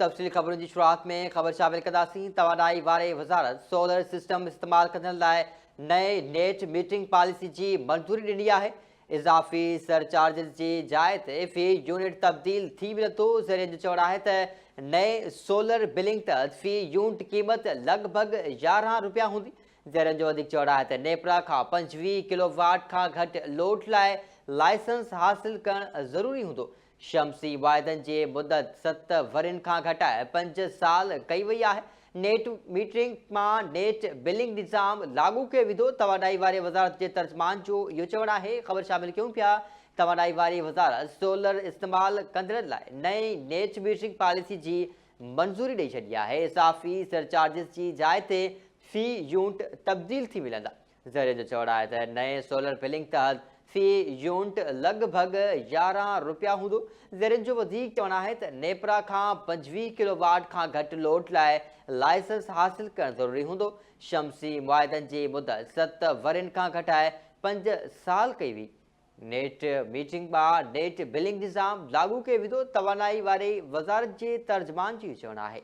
تفصيلي خبرن جي شروعات ۾ خبر شامل ڪنداسين توانائي واري وزارت سولر سسٽم استعمال ڪندڙن لاء نئين نيٽ ميٽرنگ پاليسي جي منظوري ڏني آهي اضافي سرچارجز جي جاء تي في يونٽ تبديل ٿي ملندو ذريعن جو چوڻ آهي ته نئين سولر بلنگ تحت في يونٽ قيمت لڳ ڀڳ 11 رپيا هوندي ذريعن جو وڌيڪ چوڻ آهي ته نيپرا کان 25 ڪلو واٽ کان گهٽ لوڊ لاء لائسنس حاصل ڪرڻ ضروري هوندو شمسي واعدن جي مدت ست ورهين کان گهٽائي پنج سال ڪئي وئي آهي، نيٽ ميٽرنگ مان نيٽ بلنگ نظام لاڳو ڪيو ويندو، توانائي واري وزارت جي ترجمان جو اهو چوڻ آهي، خبر شامل ڪيون پيا توانائي واري وزارت سولر استعمال ڪندڙن لاء نئين نيٽ ميٽرنگ پاليسي جي منظوري ڏئي ڇڏي آهي، اضافي سرچارجز جي جاء تي في يونٽ تبديل ٿي ملندا. ذريعن جو چوڻ آهي ته نئين سولر بلنگ تحت في يونٽ لڳ ڀڳ 11 رپيا هوندو. ذريعن جو وڌيڪ چوڻ آهي ته نيپرا کان 25 ڪلو واٽ کان گهٽ لوڊ لاء لائسنس حاصل ڪرڻ ضروري هوندو. شمسي معاهدن جي مدت ست ورهين کان گهٽائي پنج سال ڪئي وئي. نيٽ ميٽرنگ بعد نيٽ بلنگ نظام لاڳو ڪيو ويندو، توانائي واري وزارت جي ترجمان جو چوڻ آهي.